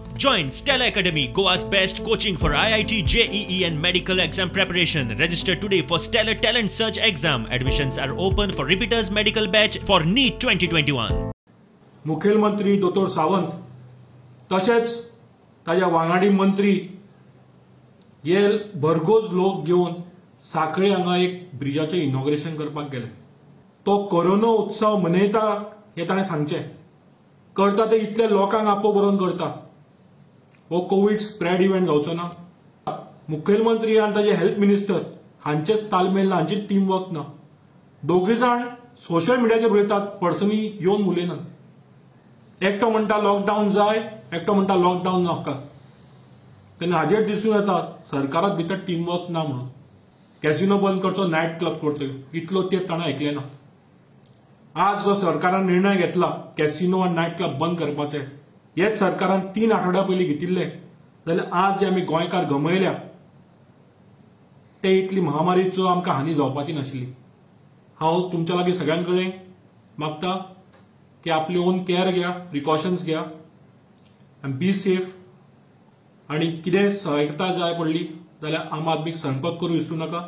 Join Stella Academy, Goa's best coaching for IIT, JEE and medical exam preparation. Register today for Stellar Talent Search exam. Admissions are open for repeaters medical batch for NEET 2021. मुखेलमंत्री दोतोर सावंत तशेंच ताज्या वांगडी मंत्री हे भरघोस लोक घेवन सांखळी हांगा एक ब्रिजाचें इनॉग्रेशन करपाक गेले. तो कोरोना उत्सव मनयता हें ताणें सांगचें. करता ते इतले लोकांक आपो बरोवन करता. हो कोवीड स्प्रेड इव्हेंट जावचो ना. मुखेलमंत्री आनी ताजे हेल्थ मिनिस्टर हांचेच तालमेल ना, हांची टीम वर्क ना. दोगूय जाण सोशल मिडियाचेर उलयतात, पर्सनली येवन उलयनात. एकटो म्हणटा लॉकडावन जाय, एकटो म्हणटा लॉकडावन नाका. तेन्ना हाजेर दिसून येता सरकारात भितर टीम वर्क ना म्हणून. कॅसिनो बंद करचो, नायट क्लब करचो, इतलो तेंप ताणें आयकलें ना. आज जो सरकारान निर्णय घेतला कॅसिनो आनी नायट क्लब बंद करपाचे, हेच सरकारान 3 आठवड्या पयलीं घेतिल्ले जाल्यार आज जे आमी गोंयकार गमयल्या ते इतली महामारीचो आमकां हानी जावपाची नाशिल्ली. हांव तुमच्या लागीं सगळ्यां कडेन मागता की आपली ओन केअर घ्या, प्रिकॉशन्स घ्या आनी बी सेफ. आनी कितें सहायता जाय पडली जाल्यार आम आदमीक संपर्क करूं विसरूं नाका.